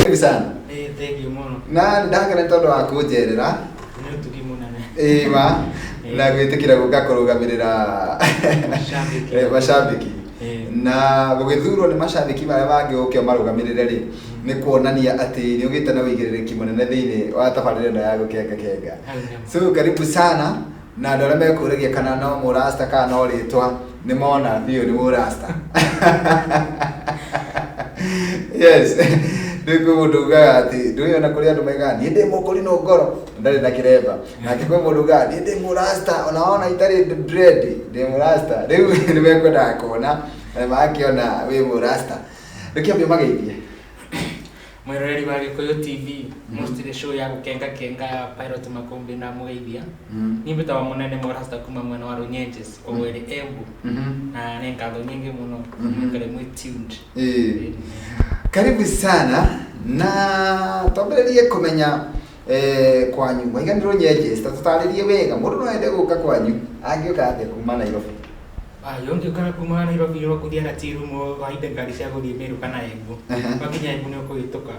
Karibu sana. Ĩĩ, thengiũ mũno. Na nĩ ndakena nĩ tondũ wa kũnjerera. Nĩ ũtugi mũnene. Ĩĩ ma na gwĩtĩkĩra gũka kũrũgamĩrĩra Mashabiki. Mashabiki. Ĩĩ. Na gũgĩthurwo nĩ mashabiki marĩa mangĩ ũke ũmarũgamĩrĩre rĩ, nĩ kuonania atĩ nĩ ũgĩte na ũigĩrĩrĩki mũnene thĩinĩ wa tabarĩra ĩno ya Gũkenga Kenga. Hau nĩho. So karibu sana, na andũ arĩa mekũragia kana no mũrasta kana no rĩtwa, nĩ mona biũ nĩ mũrasta. Yes, rĩu kwĩ mũndũ ugaga atĩ ndũĩ ona kũrĩ andũ maigaga niĩ ndĩ mũkũrinũ ngoro ndarĩ na kĩremba, nake kwĩ mũndũ ugaga niĩ ndĩ mũrasta ona wona itarĩ dread ndĩ mũrasta. Rĩu nĩ mekwendaga kuona na makĩona wĩ mũrasta. Reke mageithie. Mwĩroreri wa Gĩkũyũ TV, mostly show ya Gũkenga Kenga ya Pilot Makũmbĩ na mũgeithia. Niĩ mbĩtagwo Mũnene Mũrasta kuma mwena wa Runyenjes, Ũgwĩrĩ, Embu. Na nĩ ngatho nyingĩ mũno. Mũikare mwĩ tuned. Ĩĩ. Karibu sana, na twambĩrĩrie kũmenya kwanyu waiganĩrwo Nyenjes, ta tũtarĩrie wega mũndũ no ende gũka kwanyu angĩũka atĩa kuma Nairobi? Ayo ũngĩũka kuma Nairobi no kũthiĩ Ratirumo wainde ngari cia gũthiĩ Meru kana Embu. Wakinya Embu nĩ ũkũhĩtũka.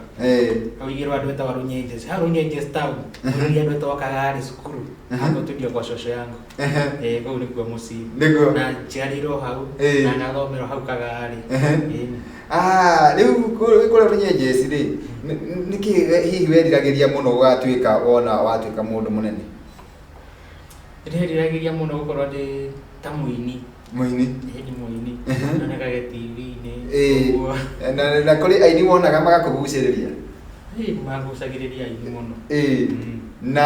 Ũigĩrwo andũ etagwo Runyenjes. Hau Runyenjes town, ũrĩria andũ etagwo Kagari cukuru. Hapo tu ndio kwa shosho yangu. Kũu nĩkuo mũciĩ. Nĩguo. Na njiarĩirwo hau na ngathomerwo hau Kagari. Ah, rĩu kũrĩa Runyenjes rĩ, nĩkĩ hihi weriragĩria mũno ũgatuĩka wona watuĩka mũndũ mũnene? Ndĩreriragĩria mũno gũkorwo ndĩ ta mũini. Mũini? Ĩĩ, nĩ mũini. Nyonekage TV-inĩ, ũguo. Na kũrĩ aini wonaga magakũgucĩrĩria? Ĩĩ, mangucagĩrĩria aini mũno. Na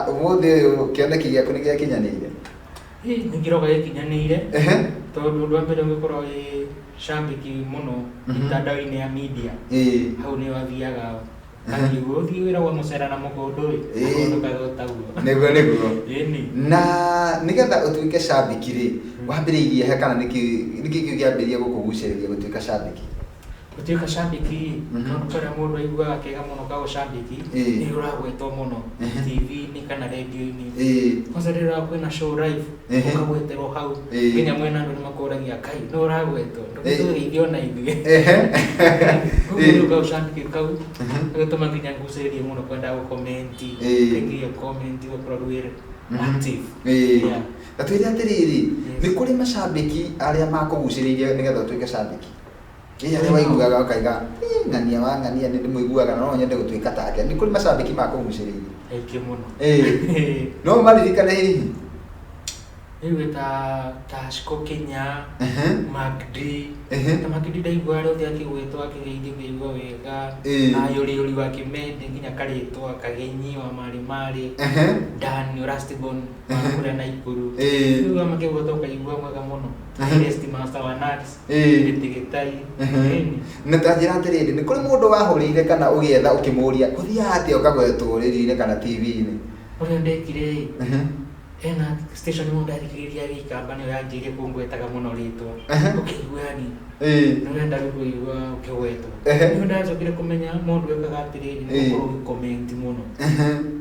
ũmũthĩ ũyũ kĩoneki gĩaku nĩ gĩakinyanĩire? Ĩĩ, nĩ kĩroka gĩkinyanĩire. Tondũ ũndũ wa mbere ũngĩkorwo wĩ cambĩki mũno mitandao-inĩ ya media. Hau nĩ wathiaga Kagiugo ũthiĩ wĩra wa mũcera na mũgũndũ ĩ, kaũndũ kagotaguo. Nĩguo nĩguo. Ĩni. Na nĩgetha ũtuĩke cambĩki rĩ, wambĩrĩirie he kana nĩkĩ nĩkĩ kĩu kĩambĩrĩirie gũkũgucĩrĩria gũtuĩka cambĩki? Gũtuĩka cambĩki rĩ, kaũndũ karĩa mũndũ aiguaga kega mũno ka ũcambĩki, nĩ ũragwetwo mũno TV-inĩ kana radio-inĩ. Kwanza rĩrĩa kwĩna show live, ũkagweterwo hau, nginya mwena andũ nĩ makũragia kai, nũ ũragwetwo? Ndũgĩtũgeithie ona ithuĩ. Koguo rĩu gaũcambĩki kau, gagĩtũma nginya ngucĩrĩrie mũno kwenda gũkomenti, kaingĩria comment ũgakorwo wĩ active. Yeah. Na twĩre atĩrĩrĩ, nĩ kũrĩ macambĩki arĩa makũgucĩrĩirie nĩgetha ũtuĩke cambĩki? Ĩ arĩa waiguaga ũkaiga, "Ĩ, ng'ania wa ng'ania nĩ ndĩmũiguaga na no nyende gũtuĩka take." Nĩ kũrĩ macambĩki makũgucĩrĩirie? Aingĩ mũno. No ũmaririkane hihi? Rĩu ta Shiko Kenya, Mark D. Ta Mark D ndaigua rĩothe akĩgwetwo akĩgeithio ngaigua wega. Yũrĩ Yũrĩ wa Kĩmende nginya karĩtwa Kagenyi wa Marĩ Marĩ. Dan Rastibon wa kũrĩa Naikuru. Rĩu makĩgwetwo ũkaigua mwega mũno. Rest Master wa Nax. Gĩtĩ gĩtai. Ĩni. Na ta njĩra atĩrĩrĩ, nĩ kũrĩ mũndũ wahũrĩire kana ũgĩetha ũkĩmũria gũthiaga atĩa ũkagwetwo rĩrio-inĩ kana TV-inĩ? Ũrĩa ndekire ĩ, hena station ĩmwe ndathikĩrĩria Gĩikamba nĩyo yanjĩire kũngwetaga mũno rĩtwa. Ũkĩigua yani nĩ ũrenda rĩu kũigua ũkĩgwetwo. Rĩu ndacokire kũmenya mũndũ ekaga atĩrĩrĩ, nĩ gũkorwo ũgĩ comment mũno.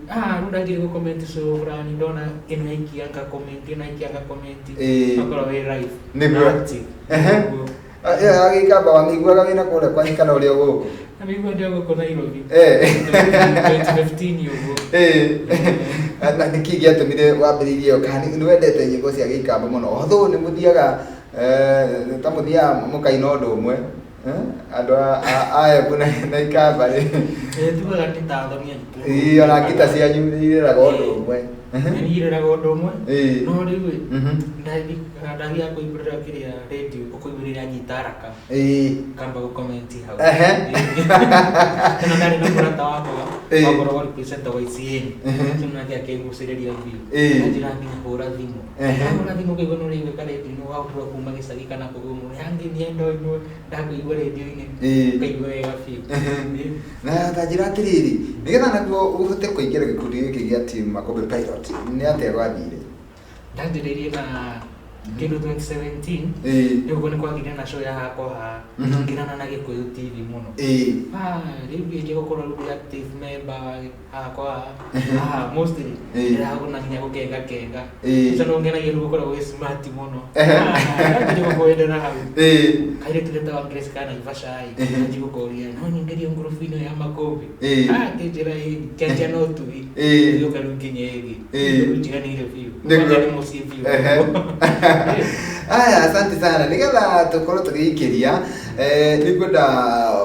Ah, rĩu ndanjirie gũ comment show fulani, ndona ĩno yaikia nga comment, ĩno yaikia nga comment, ũgakorwo wĩ live. Nĩguo. Active. Nĩguo. Ĩyo ya Gĩikamba wamĩiguaga wĩna kũrĩa kwanyu kana ũrĩ o gũkũ? Namĩigua ndĩ o gũkũ Nairobi. 2015 ũguo. Na nĩkĩ gĩatũmire wambĩrĩrie ĩyo, kana nĩ wendete nyĩmbo cia Gĩikamba mũno? Although nĩ mũthiaga ta mũthiaga mũkaina ũndũ ũmwe, andũ a Embu na Ikamba rĩ. Tugaga nĩ ta athoni aitũ. Ĩĩ, ona ngita cianyu nĩ irĩraga ũndũ ũmwe. Nĩ irĩraga ũndũ ũmwe. No rĩu ĩ, ndathiaga kũhingũrĩra kĩrĩa radio, ũkũigua rĩrĩa anyita haraka. Ngamba gũ comment hau. Tena ndarĩ na mũrata wakwa wakoragwo representer wa ICN. Ũcio nake akĩngucĩrĩria biũ. Anjĩra nginya hũra thimũ. Hũra thimũ ũkaigua nĩ ũraiguĩka radio-inĩ wahũra kuma gĩcagi kana kũgũrũ mũno. Yangenia ndo ndakũigua radio-inĩ. Ũkaigua wega biũ. Na ta njĩra atĩrĩrĩ, nĩgetha naguo ũhote kũingĩra gĩkundi gĩkĩ gĩa Team Makũmbĩ Pilot, nĩ atĩa gwathire? Ndanjĩrĩirie na Kĩndũ 2017 rĩu nĩ kwagĩire na show ya hakwa haha ngĩrana na Gĩkũyũ TV mũno. Ah, rĩu ngĩanjia gũkorwo rĩu ndĩ active member hakwa haha mostly ndĩragũna nginya gũkenga kenga. Ũcio nĩ ũngenagia rĩu gũkorwo wĩ smart mũno. Ah, nginya gũkwendera hau. Kairĩtu getagwo Grace ka Naivasha ĩ, njanji gũkoria no nyingĩrio ngurubu ĩno ya Makũmbĩ. Ah, kĩnjĩra ĩ, kĩanjia no tui. Gĩũka rĩu nginya ĩgĩ. Rĩu njiganĩire biũ. Kwanja nĩ mũciĩ biũ. Aya, asante sana. Nĩgetha tũkorwo tũgĩikĩria, nĩngwenda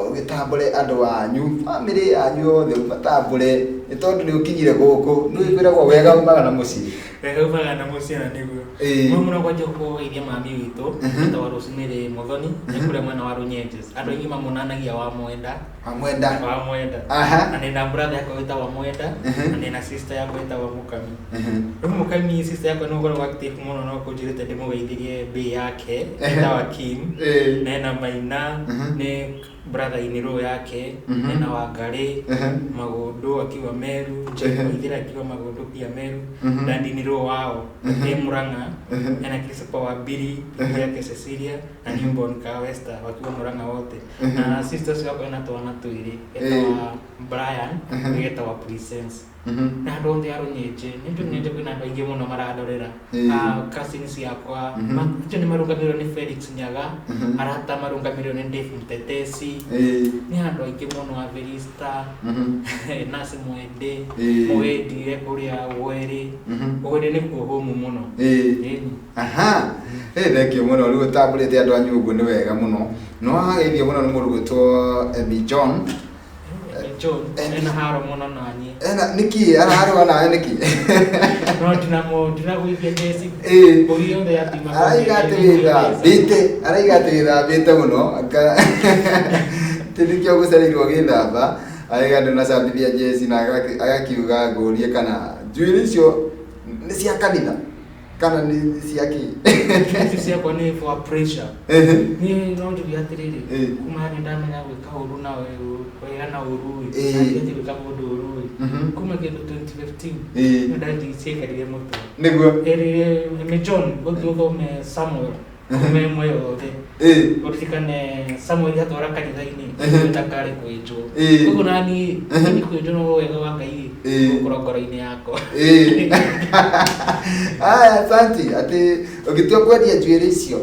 ũgĩtambũre andũ anyu, bamĩrĩ yanyu yothe ũmatambũre, nĩ tondũ nĩ ũkinyire gũkũ, nĩ kwĩragwo wega umaga na mũciĩ. Wega umaga na mũciĩ na nĩguo. Mũno mũno kwanja kũgeithia mami witũ, etagwo Rosemary Muthoni, nĩ kũrĩa mwena wa Runyenjes. Andũ aingĩ mamonanagia wa Mwenda. Wa Mwenda. Wa Mwenda. Na nĩna brother yakwa wĩtagwo Mwenda, na nĩna sister yakwa ĩtagwo Mũkami. Rĩu Mũkami sister yakwa nĩ ũkoragwo active mũno no kũnjĩrĩte ndĩmũgeithirie mbĩ yake ĩtagwo Kim. Na ena Maina, nĩ brother in law yake, ena Wangarĩ, Magũndũ akiwa Meru, Jane Waithera akiwa Magũndũ pia Meru, Daddy in law wao e Murang'a, ena Christopher Wambiri, bibi yake Cecilia na newborn ka Wester wakiwa Murang'a wote. Na sisters yakwa ena twana twĩrĩ, etagwa Brian, getagwa Presence. Na andũ othe a Runyenje, nĩ njũĩ Runyenje kwĩna andũ aingĩ mũno marandorera. Cousins yakwa, acio nĩ marũgamĩrĩirwo nĩ Felix Nyaga, arata marũgamĩrĩirwo nĩ Dave Mtetesi, nĩ andũ aingĩ mũno a Felista, Nasi Mwende, Mũgendi e kũrĩa Ũgweri. Ũgweri nĩkuo home mũno. Aha, thank you mũno. Rĩu ũtambũrĩte andũ anyu ũguo nĩ wega mũno. Nĩ wageithio mũno nĩ mũndũ gwĩtwo Emmy John. John, ena haro mũno naniĩ. Ena nĩkĩ araharũa nawe nĩkĩ? No ndinagũithia jeci. Mbũri yothe ya tima. Araiga atĩ wĩthambĩte, araiga atĩ wĩthambĩte mũno. Atĩ nĩkĩo ũgũcereirwo gĩthamba. Araiga ndũnacambithia jeci na agakiuga ngũrie kana njuĩrĩ icio nĩ cia kanitha kana nĩ cia kĩ? Icio ciakwa nĩ for pressure. Niĩ no njuge atĩrĩrĩ, kuma nĩ ndamenya gwĩka ũru na wega na ũru ĩ, ndanjĩtie gwĩka mũndũ ũru ĩ, kuma kĩndũ 2015 nĩ ndanjiciĩkarire mũtwe. Nĩguo. Ĩrĩ John, ũthiĩ ũthome Samuel, ũthome ĩmwe yothe. Ũririkane Samuel atwara kanitha-inĩ, ndakarĩ kwĩnjwo. Koguo naniĩ, niĩ kwĩnjwo no wega wa Ngai gũkorwo ngoro-inĩ yakwa. Aya, asante. Atĩ ũngĩtua kwendia njuĩrĩ icio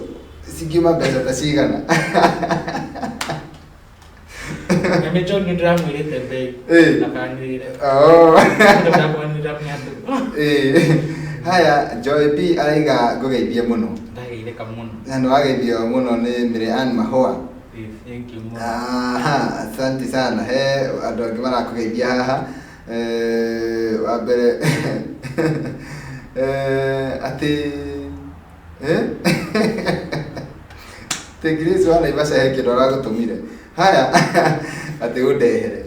cingiuma mbeca ta cigana? Eme John nĩ ndĩramwĩrĩte mbei. Ndakanĩrĩre. Ndakwanĩrĩra mĩatũ. Haya, Joy B araiga ngũgeithie mũno. Ndageithĩka mũno. Na nĩ wageithio mũno nĩ Mary Ann Mahũa. Thank you mũno. Aha, asante sana. He andũ angĩ marakũgeithia haha. Wa mbere atĩ atĩ Grace wa Naivasha he kĩndũ aragũtũmire. Haya, atĩ ũndehere.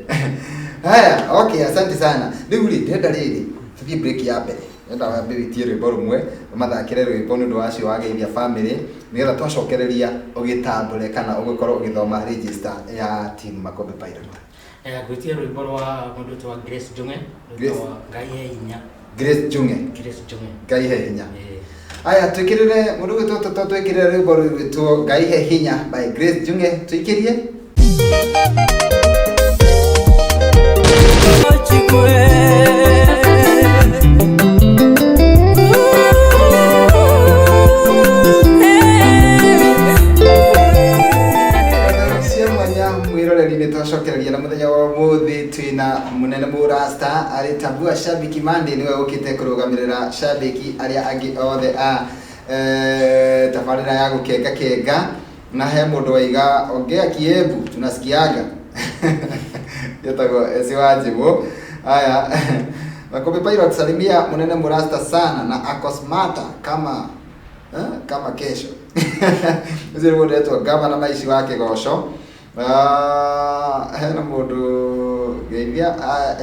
Haya, okay, asante sana. Rĩu rĩ, ndĩrenda rĩrĩ, tũthiĩ break ya mbere. Ndĩrenda wambe wĩtie rwĩmbo rũmwe, ũmathakĩre rwĩmbo nĩ ũndũ wa acio wageithia family, nĩgetha twacokereria ũgĩtambũre kana ũgĩkorwo ũgĩthoma register ya team Makũmbĩ Pilot. Ngwĩtia rwĩmbo rwa mũndũ wĩtagwo Grace Njung'e, rwĩtagwo Ngai he hinya. Grace Njung'e. Grace Njung'e. Ngai he hinya. Aya, twĩkĩrĩre mũndũ gwĩtwo twĩkĩrĩre rwĩmbo rwĩtwo Ngai he hinya by Grace Njung'e, tũikĩrie. Mwĩroreri nĩ twacokereria na mũthenya wa ũmũthĩ twĩna mũnene mũrasta arĩ Tabua Shabiki Monday nĩwe ũkĩte kũrũgamĩrĩra shabiki arĩa angĩ othe a tabarĩra ya gũkenga kenga na he mũndũ waiga ongea Kiembu tunasikiaga yetagwo Esi wa Njimũ. Aya, Makũmbĩ Pilot salimia mũnene mũrasta sana na akosmata kama kama kesho. Ũcio nĩ mũndũ etwo Gavana Maici wa Kĩgoco. Hena mũndũ geithia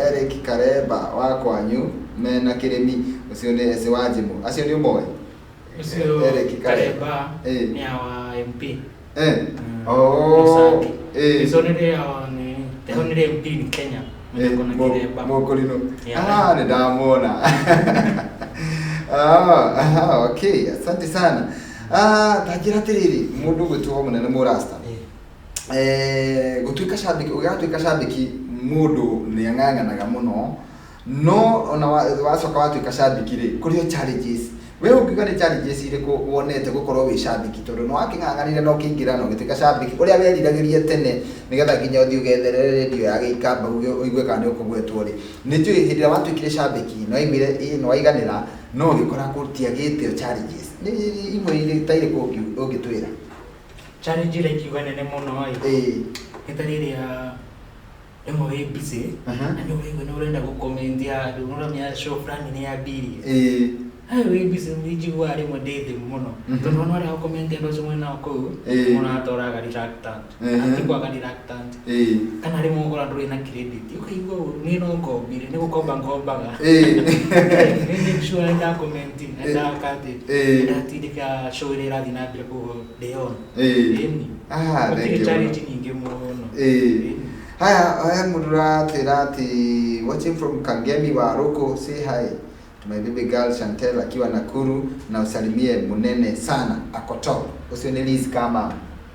Eric Karemba wa kwanyu mena kĩrĩmi, ũcio nĩ Esi wa Njimũ. Acio nĩ ũmoĩ? Ũcio Eric Karemba Karemba nĩ awa MP. Oh. Icio nĩ MP in Kenya. Mũkũrinũ. Ah, nĩ ndamwona. Ah, okay, asante sana. Ah, ta njĩra atĩrĩrĩ, mũndũ ũgwĩtwo mũnene mũrasta, gũtuĩka cambĩki, ũgĩgatuĩka cambĩki mũndũ nĩ ang'ang'anaga mũno, no ona wacoka watuĩka cambĩki rĩ, kũrĩ o challenges. We ũngiuga nĩ challenges irĩkũ wonete gũkorwo wĩ cambĩki, tondũ nĩ wakĩng'ang'anire na ũkĩingĩra na ũgĩtuĩka cambĩki ũrĩa weriragĩria tene, nĩgetha nginya ũthiĩ ũgetherere rĩndiũ ya Gĩikamba uge ũigue kana nĩ ũkũgwetwo rĩ, nĩ njũĩ hĩndĩ ĩrĩa watuĩkire cambĩki nĩ waiguire ĩ nĩ waiganĩra, no ũgĩkora gũtiagĩte o challenges. Nĩ imwe ta irĩkũ ũngĩtwĩra? Challenge ĩrĩa ingiuga nene mũno ĩ, nĩ ta rĩrĩa rĩmwe wĩ busy na nĩ ũraigua nĩ ũrenda gũ-comment handũ, nĩ ũramenya show fulani nĩ yambirie. Haĩ wĩ busy, nĩ njiguaga rĩmwe ndĩ thĩ mũno, tondũ ona ũrĩa gũ-comment andũ acio mwĩ nao kũu, mũratũraga reluctant, hatikwaga reluctant. Kana rĩmwe ũgakora ndũrĩ na credit, ũkaigua ũru, niĩ no ngombire, nĩ gũkomba ngombaga. Nĩ make sure nĩ nda-comment, nĩ ndaka atĩ, nĩ ndatindĩka show ĩrĩa ĩrathiĩ na mbere kũu ndĩ on. Ĩni. Ah, Gũtirĩ thank you challenge mũno. nyingĩ mũno. Ĩĩ. Haya, he mũndũ ũratwĩra atĩ watching from Kangemi wa Roko, say hi to my baby girl Chantel akiwa Nakuru na usalimie munene sana ako top. Ũcio nĩ Liz Kama.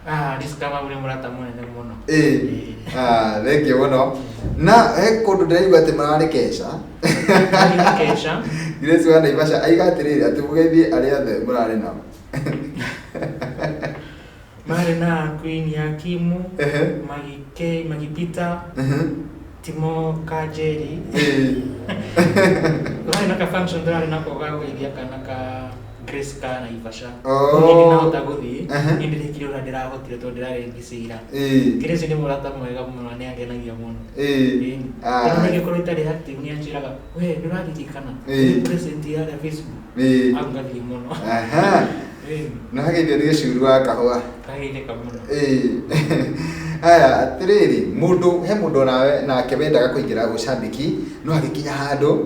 Ah, Liz Kama nĩ mũrata mũnene mũno. Ĩĩ. Ah, thank you mũno. Na he kũndũ ndĩraigua atĩ mararĩ kesha. Mararĩ kesha. Grace wa Naivasha aiga atĩrĩrĩ, atĩ mũgeithie arĩa othe mũrarĩ nao. Marĩ na Queen ya Kimu, Maggie K, Maggie Peter, Timo Kajeri. Tũrarĩ na ka function tũrarĩ nako ga kũgeithia kana ka Grace ka Naivasha. Oh. Niĩ ndinahota gũthiĩ, niĩ ndĩrekire ũrĩa ndĩrahotire tondũ ndĩrarĩ busy ira. Grace nĩ mũrata mwega mũno na nĩ angenagia mũno. Ĩni. Ah. Tondũ ningĩkorwo itarĩ active nĩ anjĩraga, we nĩ ũraririkana? Nĩ present yarĩa Facebook. Angathiĩ mũno. Aha. Ĩni. Na hageithio nĩ gĩcuru wa kahũa. Kageithĩka mũno. Ĩĩ. Haya, atĩrĩrĩ, mũndũ he mũndũ onawe nake wendaga kũingĩra ũcambĩki no agĩkinya handũ,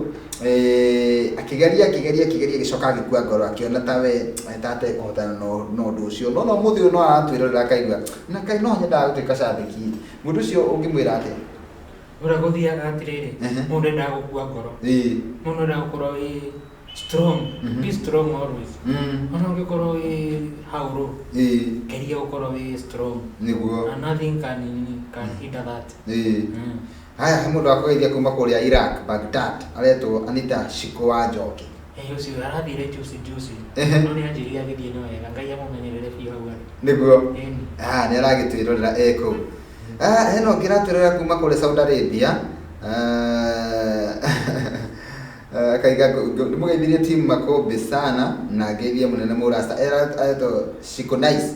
akĩgeria akĩgeria akĩgeria agĩcoka agĩkua ngoro akĩona ta we ta atekũhotana na ũndũ ũcio, no ũmũthĩ ũyũ no aratwĩrorera akaigua na kaĩ no nyendaga gũtuĩka cambĩki. Mũndũ ũcio ũngĩmwĩra atĩa? Ũrĩa gũthiaga atĩrĩrĩ, mũndũ endaga gũkua ngoro. Mũndũ endaga gũkorwo wĩ strong, be strong always. Ona ũngĩkorwo wĩ hau rũ, geria gũkorwo wĩ strong. Nĩguo. And nothing can hinder that. Haya, he mũndũ wakũgeithia kuma kũrĩa Iraq, Baghdad, aretwo Anita Shiko wa Njoki. Ũcio arathire juicy juicy. No nĩ anjĩrire agĩthiĩ nĩ wega, Ngai amũmenyerere biũ hau arĩ. Nĩguo. Ĩni. Ah, nĩ aragĩtwĩrorera e kũu. Ah, hena ũngĩ ũratwĩrorera kuma kũrĩa Saudi Arabia. Akaiga ndĩmũgeithirie team Makũmbĩ sana na ngeithie mũnene mũrasta. Aretwo Shiko Nice.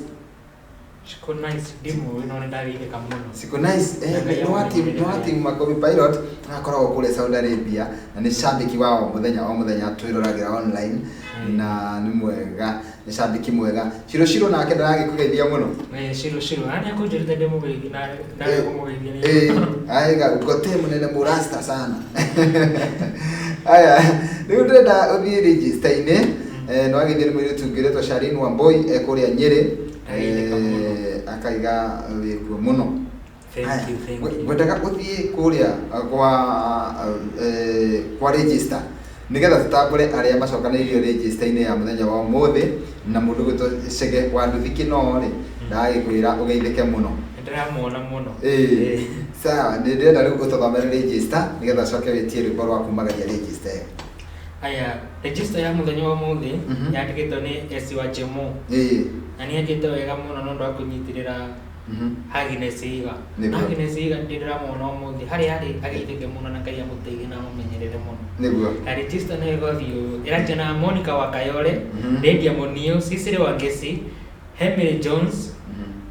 Shiko Nice ndimũĩ no nĩ ndageithĩka mũno. Shiko Nice, nĩ wa team, nĩ wa team Makũmbĩ Pilot, akoragwo kũrĩa Saudi Arabia na nĩ cambĩki wao mũthenya o mũthenya twĩroragĩra online na nĩ mwega, nĩ cambĩki mwega. Shiro Shiro nake ndaragĩkũgeithia mũno. Shiro Shiro, na nĩ akũnjĩrĩte ndĩmũgeithie na ndarega kũmũgeithia nĩ. Aiga gote mũnene mũrasta sana. Aya, rĩu ndĩrenda ũthiĩ register-inĩ, nĩ wageithio nĩ mũirĩtu ũngĩ ũretwo Charlene Wambui kũrĩa Nyĩrĩ. Ageithĩka mũno. Akaiga wĩkuo mũno. Thank you, thank you. Ngwendaga ũthiĩ kũrĩa kwa register nĩgetha tũtambũre arĩa macokanĩrĩirio register-inĩ ya mũthenya wa ũmũthĩ, na mũndũ ũgwĩtwo Chege wa Nduthi Kĩnoo rĩ, ndagagĩkwĩra ũgeithĩke mũno. Nĩndĩramuona mũno. Sawa, nĩ ndĩrenda rĩu ũtũthomere register nĩgetha ũcoke wĩtie rwĩmbo rwa kumagaria register ĩyo. Aya, register ya mũthenya wa ũmũthĩ yandĩkĩtwo nĩ Esi wa Jemo. Na nĩ ekĩte wega mũno nĩ ũndũ wa kũnyitĩrĩra Agnes Iga. Nĩguo. Agnes Iga ndĩramwona ũmũthĩ harĩa arĩ ageithĩke mũno na Ngai amũteithie na amũmenyerere mũno. Nĩguo. Na register nĩ ĩgũthiĩ ũũ. Ĩranjia na Monica wa Kayole, Lydia Munio, Cecily wa Ngeci, Henry Jones,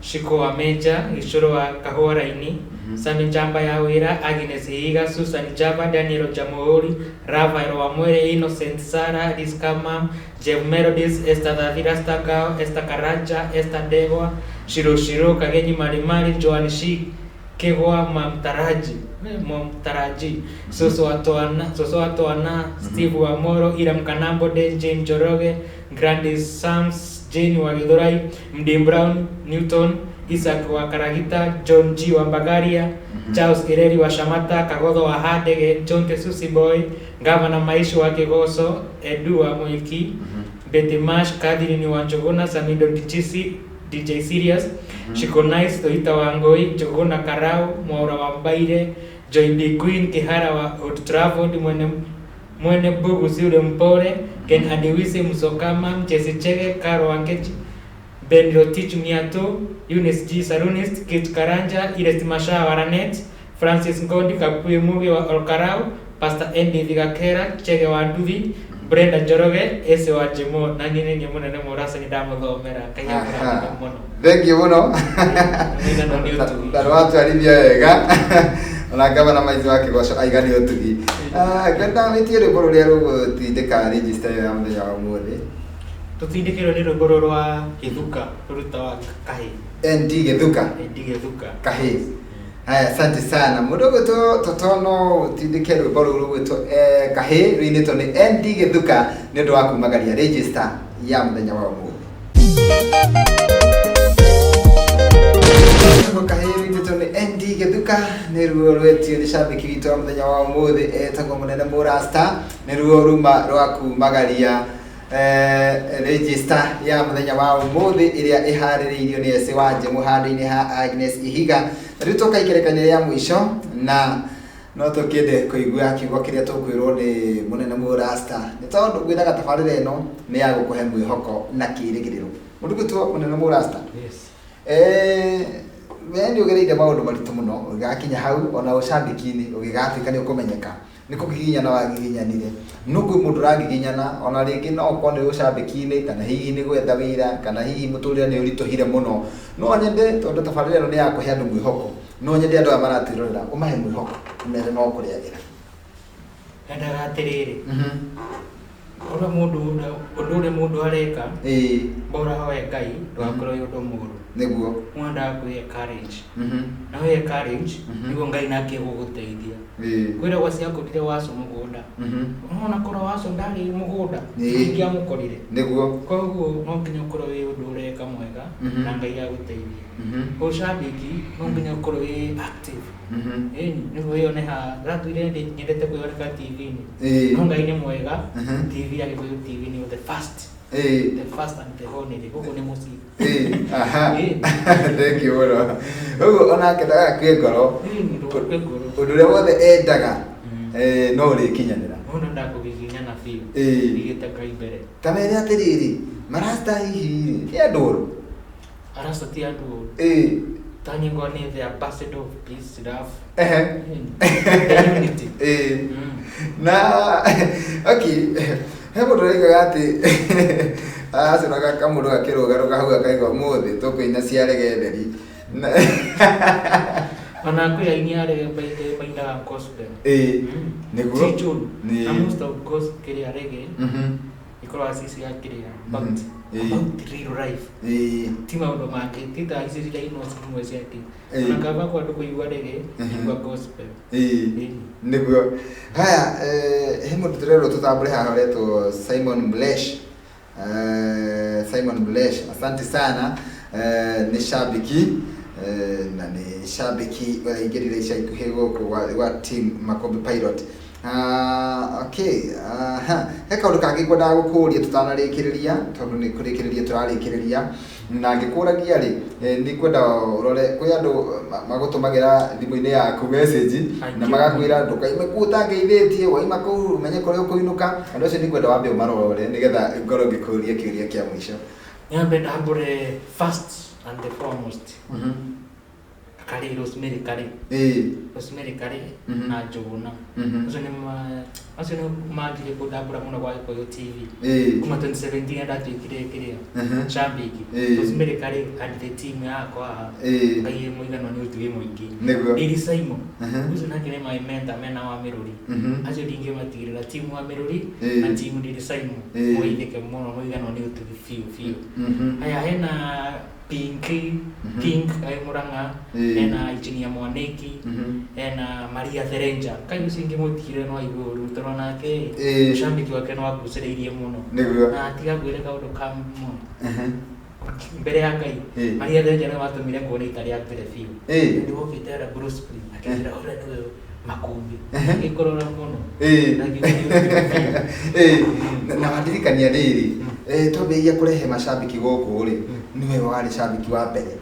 Shiko wa Meja, Gĩcũrũ wa Kahũa Raini, Sami Njamba ya Wĩra, Agnes Iga, Susan Java, Daniel Jamhuri, Rafael wa Mwere, Innocent Sara, Liz Kamam, Jeff Melodies, Esther Thathira Stagao, Esther Karanja, Esther Ndegwa, Shiro Shiro, Kagenyi Marimari, Joan Shi, Kegwa Mamtaraji, Mamtaraji, Soso wa Toana, Soso wa Toana, Steve wa Moro, Iram Kanambo, Den Jane Njoroge, Grandis Sams, Jane wa Githurai, Mdi Brown, Newton, Isaac wa Karagita, John G wa Mbagaria, Charles Ireri wa Shamata, Kagotho wa Handege, John Tesusi Boy, Gavana Maishu wa Kigoso, Edu wa Mwiki, Betty Mash, Catherine Wanjogona, Samido DJC, DJ Serious, Shiko Nice, Toita Wangoi, Njogona Karau, Mwaura Wambaire, Joy B Queen, Kihara wa Old Trafford, Mwene Mwene Bugu Siule Mpore, Ken Adiwisi Msokama, Mchesi Chege, Karo Wangechi, Ben Rotich Miato, Eunice G Sarunist, Kate Karanja, Irest Masha Waranet, Francis Ngondi Kapuye Muge wa Olkarau, Pastor Andy Thigakera, Chege wa Nduthi, Brenda Njoroge, Ese wa Jemo, na niĩ nĩ niĩ mũnene mũraca nĩ ndamuthomera. Ngai akũrathime mũno. Thank you mũno. Mũigano nĩ ũtugi. Na nĩwatwarithia wega. Ona ngavana Maizi wa Kĩgoco aiga nĩ ũtugi. Ah, ngwenda wĩtie rwĩmbo rũrĩa rũgũtindĩka register ĩyo ya mũthenya wa ũmũthĩ. Tũtindĩkĩrwo nĩ rwĩmbo rũrũ rwa Gĩthuka rũruta wa kahĩ. ND Gĩthuka. ND Gĩthuka. Kahĩ. Haya, asante sana. Mũndũ ũgwĩtwo Totono ũtindĩke rwĩmbo rũu rũgwĩtwo kahĩ rũinĩtwo nĩ ND Gĩthuka nĩ ũndũ wa kumagaria register ya mũthenya wa ũmũthĩ. Rwĩmbo kahĩ rũinĩtwo nĩ ND Gĩthuka nĩ ruo rwetio nĩ cambĩki witũ wa mũthenya wa ũmũthĩ etagwo mũnene Mũrasta, nĩ ruo ruma rwa kumagaria register ya mũthenya wa ũmũthĩ ĩrĩa ĩharĩrĩirio nĩ Ese wa Njemũ handũ-inĩ ha Agnes Ihiga. Na rĩu tũka igerekanio rĩa mũico na no tũkĩende kũigua kiugo kĩrĩa tũkwĩrwo nĩ mũnene Mũrasta, nĩ tondũ ngwĩraga tabarĩra ĩno nĩ ya gũkũhe mwĩhoko na kĩĩrĩgĩrĩro. Mũndũ gwĩtwo mũnene Mũrasta, Yes. We nĩ ũgereire maũndũ maritũ mũno ũgĩgakinya hau ona ũcambĩki-inĩ ũgĩgatuĩka nĩ ũkũmenyeka, nĩ kũgiginyana wagiginyanire. No kwĩ mũndũ ũragiginyana ona rĩngĩ no ũkorwo nĩ ũcambĩki-inĩ kana hihi nĩ gwetha wĩra kana hihi mũtũrĩre nĩ ũritũhire mũno. No nyende tondũ tabarĩra ĩno nĩ ya kũhe andũ mwĩhoko, no nyende andũ aya maratwĩrorera ũmahe mwĩhoko ũmere no kũrĩagĩra. Endaga atĩrĩrĩ, ũrĩa mũndũ ũndũ ũrĩa mũndũ areka, bora hoe Ngai ndũgakorwo wĩ ũndũ mũũru. Nĩguo. Mwendaga kwĩ encourage. Na wĩ encourage, nĩguo Ngai nake egũgũteithia. Kwĩragwo ciakorire waco mũgũnda. Ũrona korwo waco ndarĩ mũgũnda, ingĩamũkorire. Nĩguo. Koguo no nginya ũkorwo wĩ ũndũ ũreka mwega na Ngai agũteithie. Ũcambĩki no nginya ũkorwo wĩ active. Ĩni nĩguo wĩyone haha. Ndĩratũire nyendete kwĩyoneka TV-inĩ. No Ngai nĩ mwega, TV ya Gĩkũyũ TV nĩ the first. The first and the only. Gũkũ nĩ mũciĩ. Aha. Thank you mũno. Ũguo onake ndagakue ngoro. Ndũgakue ngoro. Ũndũ ũrĩa wothe endaga no ũrĩkinyanĩra. Mũndũ ndakũgiginyana biũ. Igĩte Ngai mbere. Ta mere atĩrĩrĩ, marasta hihi rĩ, ti andũ oru? Arasta ti andũ oru. Ta nyingwa nĩ the ambassador of peace, love, and unity. Na okay, he mũndũ ũraigaga atĩ aracoraga kamũndũ gakĩrũgarũga hau akaigua ũmũthĩ tũkũina cia rege theri. Ona kwĩ aini a rege mainaga gospel. Nĩguo. Ti njũru. Na most of gospel kĩrĩa rege ikoragwo ci cia kĩrĩa about real life. Ti maũndũ mangĩ, ti ta ici cirainwo cimwe cia kĩ. Ona kaba kwa andũ kũigua rege, kũigua gospel. Nĩguo. Haya, he mũndũ tũrerwo tũtambũre haha ũretwo Simon Mlesh. Simon Mlesh, asante sana. Nĩ shabiki na nĩ shabiki ũraingĩrire ica ikuhĩ gũkũ gwa team Makombe Pilot. Okay, he kaũndũ kangĩ ngwendaga gũkũria tũtanarĩkĩrĩria, tondũ nĩ kũrĩkĩrĩria tũrarĩkĩrĩria, na ngĩkũragia rĩ, nĩ ngwenda ũrore kwĩ andũ magũtũmagĩra thimũ-inĩ yaku message na magakwĩra ndũkaime kũu ũtangeithĩtie, waima kũu ũmenye kũrĩa ũkũinũka. Andũ acio nĩ ngwenda wambe ũmarore nĩgetha ngorwo ngĩkũria kĩũria kĩa mũico. Nyambe ndambũre first and the foremost. Karĩ Rosemary Karĩ. Rosemary Karĩ na Njũgũna. Acio nĩ manjirie kũndambũra mũno gwa Gĩkũyũ TV. Kuma 2017 ndatuĩkire kĩrĩa cambĩki. Rosemary Karĩ and the team yakwa haha. Ngai mũigano nĩ ũtugi mũingĩ. Nĩguo. Lily Simon. Ũcio nake nĩ my mentor mena wa Mĩrũri. Acio ndingĩmatigĩrĩra team wa Mĩrũri na team Lily Simon. Mũgeithĩke mũno mũigano nĩ ũtugi biũ biũ. Haya hena Pinky, Pink ai Murang'a, hena Engineer Mwaniki, hena Maria Therenja. Kai ũcio ingĩmũtigĩrĩra no aigue ũru tondũ nake ũcambĩki wake no angucĩrĩirie mũno. Nĩguo. Na tiga ngwĩre kaũndũ kamwe. Mbere ya Ngai. Ĩĩ. Maria Theresa nĩwe watũmire kuona ita rĩa mbere biũ. Ĩĩ. Nĩ wokĩte ara Bruce Lee akĩnjĩra ũrĩa nĩwe Makũmbĩ. Ehe. Ngĩkorora mũno. Ĩĩ. Na ngĩgerio biũ. Ĩĩ. Na wandirikania rĩrĩ, twambĩrĩria kũrehe macambĩki gũkũ rĩ, nĩwe warĩ cambĩki wa mbere.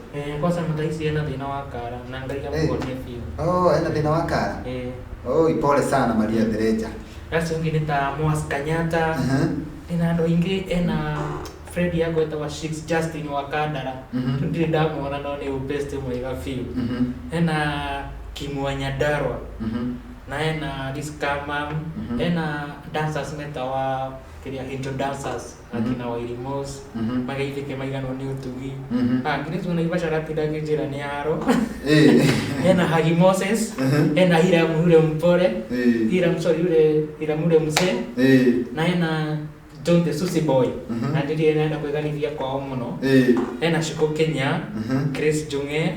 Kwanza thaa ici ena thĩna wa kara na Ngai amũhonie biũ. Oh, ena thĩna wa kara. Oh, pole sana Maria Thereja. Acio ũngĩ nĩ ta Mwas Kanyata. Ena andũ aingĩ, ena friend yakwa ĩtagwo Shix Justin wa Kandara. Ndirĩ ndamuona no nĩ best mwega biũ. Ena Kimwa Nyandarua. Na ena this Kamam. Ena dancers metawa kĩrĩa Hinto dancers akina Wairimos. Mageithĩke maiganwo nĩ ũtugi. Ah, nginya Naivasha aratinda akĩnjĩra nĩ haro. Ena Hagi Moses. Ena Hiram yule mpole. Hiram, sorry, yule Hiram yule mzee. Na ena John the Susi Boy. Na ndirĩ nenda kwĩganithia kwao mũno. Ena Shiko Kenya. Chris Junge.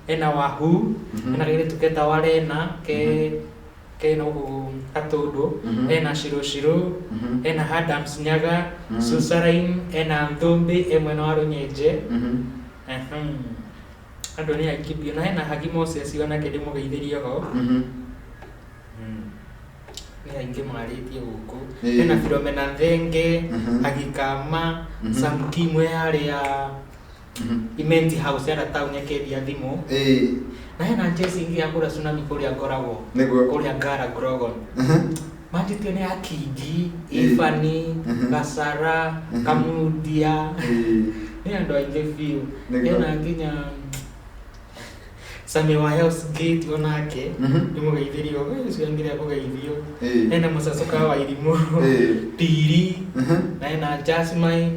Ena Wahu. Ena kairĩtu ketagwo Lena ke kena gũkũ Gatũndũ. Ena Shiro Shiro. Ena Adams Nyaga. Susarain. Ena Nthũmbĩ e mwena wa Rũnyenje. Andũ nĩ aingĩ biũ. Na hena Hagi Moses onake ndĩmũgeithĩrie ho. Nĩ aingĩ marĩtie gũkũ. Hena Philomena Thenge. Hagi Kama. Sam Kimwe harĩa Imenti House harĩa taũni akĩendia thimũ. Na hena Jesse ingĩ ya kũrĩa Tsunami kũrĩa ngoragwo. Nĩguo. Kũrĩa Ngara Grogon. Manjĩtio nĩ Akingi, Ifani, Gasara, Kamudia. Nĩ andũ aingĩ biũ. Hena nginya Sami wa Hell's Gate onake. Ndĩmũgeithĩrie ũcio angĩrĩa kũgeithio. Hena Mũcacuka wa Irimũ. Piri. Na hena Jasmine.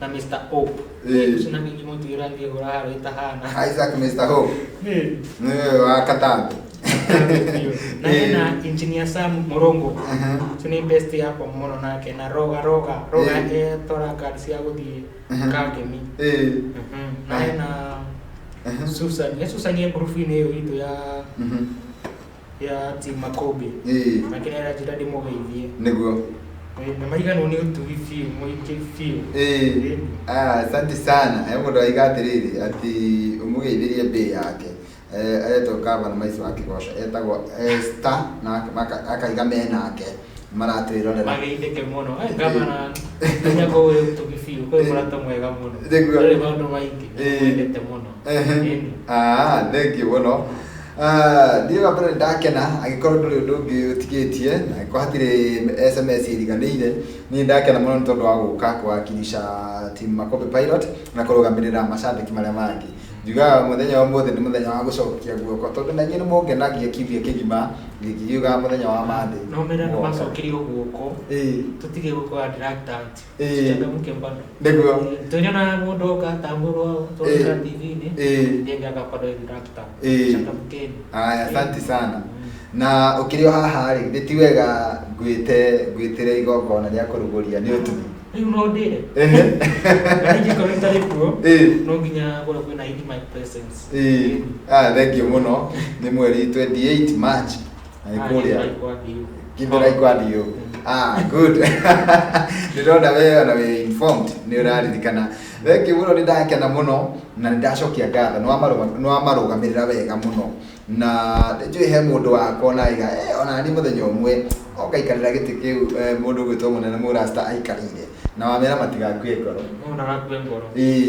Na Mr. Hope. Ũcio nake ingĩmũtigĩra ngĩhũra haro ĩtahana. Isaac Mr. Hope. Nĩwe wa Katambi. Na hena Engineer Sam Mũrũngũ. Ũcio nĩ best yakwa mũno nake na Roga Roga. Roga etwara ngari cia gũthiĩ Kangemi. Na hena Susan. Susan e ngurubu-inĩ ĩyo itũ ya Team Makũmbĩ. Nake nĩ aranjĩra ndĩmũgeithie. Nĩguo. Na maiganwo nĩ ũtugi biũ mũingĩ biũ. Ah, asante sana. He mũndũ aiga atĩrĩrĩ atĩ ũmũgeithĩrie mbĩ yake. Aretwo gavana Maici wa Kĩgoco, etagwo Esther na akaiga menake maratwĩrorera. Mageithĩke mũno. Gavana nĩnyako wĩ ũtugi biũ, kwĩ mũrata mwega mũno. Nĩguo. Ndũrĩ maũndũ maingĩ, nĩmwendete mũno. Ah, thank you mũno. Ah, niĩ wa mbere nĩndakena angĩkorwo ndũrĩ ũndũ ũngĩ ũtigĩtie na angĩkorwo hatirĩ SMS ĩriganĩire, niĩ ndakena mũno nĩ tondũ wa gũka kũwakilisha Team Makũmbĩ Pilot na kũrũgamĩrĩra macambĩki marĩa mangĩ. Njugaga mũthenya wa ũmũthĩ nĩ mũthenya wa gũcokia guoko tondũ na inyuĩ nĩ mũngenagia kiumia kĩgima gĩkiuga mũthenya wa Monday. No mera andũ macokerio guoko. Tũtige gũkorwo reluctant. Tuchangamke bado. Nĩguo. Tuliona mũndũ oka atambũrwo tuoneka TV-inĩ. Ndiye akapata reluctant. Changamkeni. Aya, asante sana. Na ũkĩrĩ o haha rĩ, nĩ ti wega ngwĩte ngwĩtĩre igongona rĩa kũrugũria nĩ ũtugi. Rĩu no ndĩre. Na ingĩkorwo itarĩ kuo, no nginya gũkorwo kwĩna in my presence. Ah, thank you mũno. Nĩ mweri 28 March. Na nĩ kũrĩa Githurai kwa DU. Ah, good. Ndĩrona we ona wĩ informed nĩ ũraririkana. Thank you mũno, nĩ ndakena mũno na nĩ ndacokia ngatho. Nĩ wamarũgamĩrĩra wega mũno. Na njũĩ he mũndũ wakwa ona aiga, ona niĩ mũthenya ũmwe ũgaikarĩra gĩtĩ kĩu mũndũ ũgwĩtwo mũnene mũrasta aikarĩire. Na wamera matigakue ngoro. No ndagakue ngoro.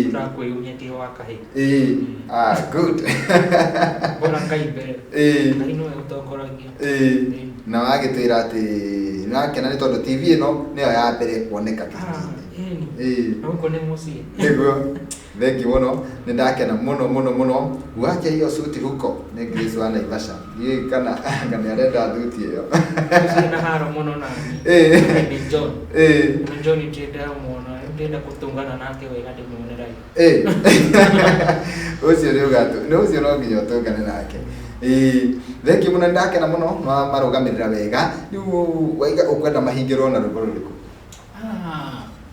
Ndakwĩyumia ndĩ wa kahĩĩ. Ah, good. Bora Ngai mbere. Ngai nĩwe ũtongoragia. Na wagĩtwĩra atĩ nĩwakena nĩ tondũ TV ĩno nĩyo ya mbere kuoneka TV-inĩ. Na gũkũ nĩ mũciĩ. Nĩguo. Thank you mũno. Nĩ ndakena mũno mũno mũno. Wache hiyo suti huko nĩ Grace wa Naivasha. Ndiũĩ kana nĩ arenda thuti ĩyo. Ũcio na haro mũno nani. Nĩ John. Na John ndĩrenda muona, ndĩrenda gũtũngana nake wega ndĩmuone live. Ũcio nĩ ũgatũ, nĩ ũcio no nginya ũtũngane nake. Thank you mũno, nĩ ndakena mũno marũgamĩrĩra wega. Rĩu waiga ũkwenda mahingĩrwo na rwĩmbo rũrĩkũ?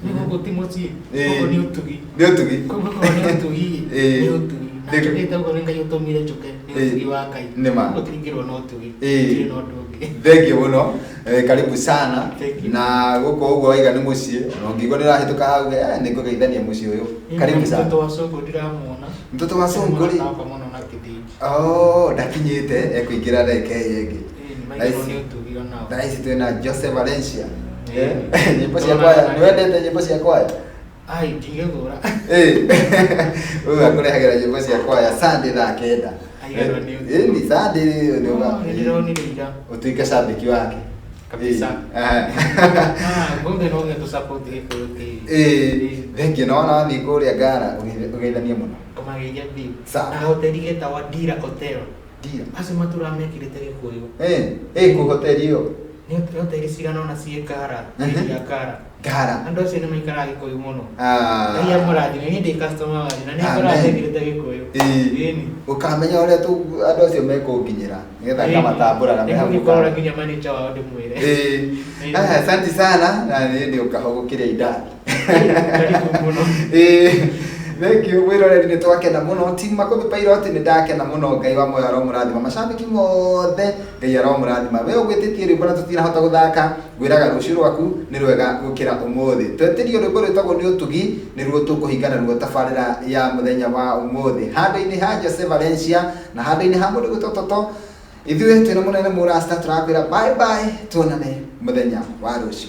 Nĩ gũkũ ti mũciĩ. Gũkũ nĩ ũtugi. Nĩ ũtugi. Gũkũ nĩ ũtugi. Nĩ ũtugi. Na njũkĩte ũguo nĩ Ngai ũtũmire njũke, nĩ ũtugi wa Ngai. Nĩ ma. Gũtiringĩrwo na ũtugi. Gũtirĩ na ũndũ ũngĩ. Thank you mũno. Karibu sana. Thank you. Na gũkũ ũguo waiga nĩ mũciĩ, ona ũngĩigua nĩ ũrahĩtũka hau, nĩ ngũgeithania mũciĩ ũyũ. Karibu sana. Mtoto wa Songo ndiramuona. Mtoto wa Songo rĩ? Mũrata wakwa mũno na Kĩthĩnji. Oh, ndakinyĩte, ekũingĩra ndagĩka ĩyo ĩngĩ. Maigĩrwo nĩ ũtugi onao. Thaa ici twĩna Jose Valencia. Ĩĩ. Nyĩmbo cia kwaya, nĩ wendete nyĩmbo cia kwaya? Ai, ndingĩthũra. Ũyũ akũrehagĩra nyĩmbo cia kwaya Sunday thaa 9. Aiganwo nĩ ũtugi. Ĩni Sunday nĩ Oh, nĩ ndĩronire ira. Ũtuĩke cambĩki wake. Kabisa. Ĩĩ. Ah, ngũmbe no nginya tũ-support Gĩkũyũ TV. Ĩĩ. Thank you. Na wona wathiĩ kũrĩa Ngara ũgeithanie mũno. Kũmageithia biũ. Sawa. Na hoteli ĩtagwo Dira Hotel. Dira. Acio matũraga mekĩrĩte Gĩkũyũ. Ĩĩ, kũ hoteli ĩyo? Nĩ hoteli cigana ũna ciĩ Ngara, ya Ngara. Ngara. Andũ acio nĩ maikaraga Gĩkũyũ mũno. Ah. Ngai amũrathime, niĩ ndĩ customer wanyu na nĩ ngoraga Amen. mekĩrĩte Gĩkũyũ. Ĩĩ. Ĩni. Ũkamenya ũrĩa andũ acio mekũnginyĩra nĩgetha ngamatambũraga me hau Nĩngũgĩkorora mũkawa. nginya manager wao ndĩmwĩre. Ĩĩ. Ĩĩ. Ah, asante sana na niĩ ndĩ ũkahũgũkĩria indathi. Karibu mũno. Ĩĩ. Thank you mwĩroreri, nĩ twakena mũno. Team Makũmbĩ Pilot, nĩ ndakena mũno. Ngai wa muoyo aromũrathima, macambĩki mothe Ngai aromũrathima. We ũgwĩtĩtie rwĩmbo na tũtinahota gũthaka, ngwĩraga rũciũ rwaku nĩ rwega gũkĩra ũmũthĩ. Twetĩrio rwĩmbo rwĩtagwo nĩ ũtugi, nĩruo tũkũhinga naruo tabarĩra ya mũthenya wa ũmũthĩ, handũ-inĩ ha Jose Valencia na handũ-inĩ ha mũndũ gwĩtwo Toto. Ithuĩ twĩna mũnene mũrasta, tũrakwĩra bye bye, tuonane mũthenya wa rũciũ.